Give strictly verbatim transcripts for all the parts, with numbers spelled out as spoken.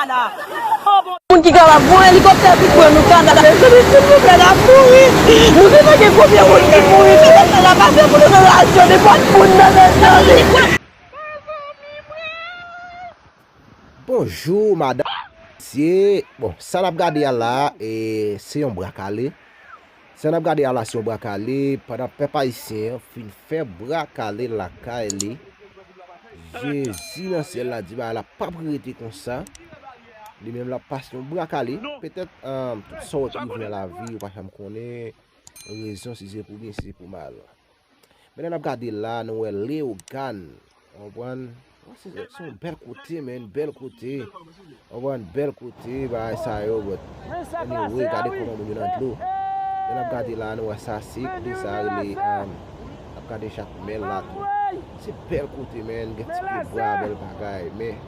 la. Oh, bon. Moun ki kapab voye elikoptè vin pran nou Kanada, mezanmi, silvouplè, n ap mouri. Nou gentan gen konbyen moun ki mouri? Mezanmi, n ap pase pou nou nan radyo, nenpòt moun nan, mezanmi. Bonjou, madanm, mesye. Bon, sa n ap gade a la, e, se yon bra kale. Sa n ap gade a la, se yon bra kale, pandan pèp ayisyen an fin fè bra kale lakay li. Jezi nan syèl la di bagay la p ap rete konsa. Li menm l ap pase yon bra kale. Petèt, um, tout sa w ap rive nan lavi, ou pa janm konnen rezon, si se pou byen, si se pou mal. Men lè n ap gade la, nou wè Leyogàn. Ou konprann? Se, se yon bèl kote, men, bèl kote. Ou konprann? Bèl kote, bagay sa yo, but anyway, gade kòman moun yo nan dlo. Lè n ap gade la, nou wè sa, se kote sa rele, um, n ap gade Jakmèl la tou. Se bèl kote, men, gen ti pye bwa, bèl bagay, men,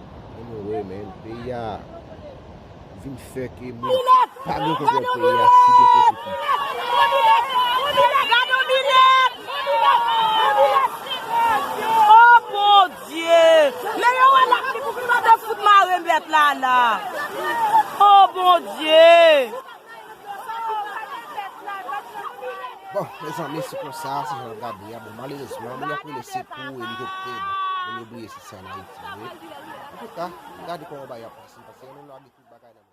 anyway, men, peyi a vin fè ke moun pa gen kontwòl peyi a si de kote ki. Oh, Bondye! Men yo wè lapli pou vin mande fout mare mèt la la. Oh, Bondye! Bon, mezanmi, se konsa, se jan n ap gade a. Bon, malerezman, moun y ap rele sekou, elikoptè, bon, moun yo bliye se sa an Ayiti, wi. Antouka, gade kòman bagay ap pase, paske nou lage tout bagay nan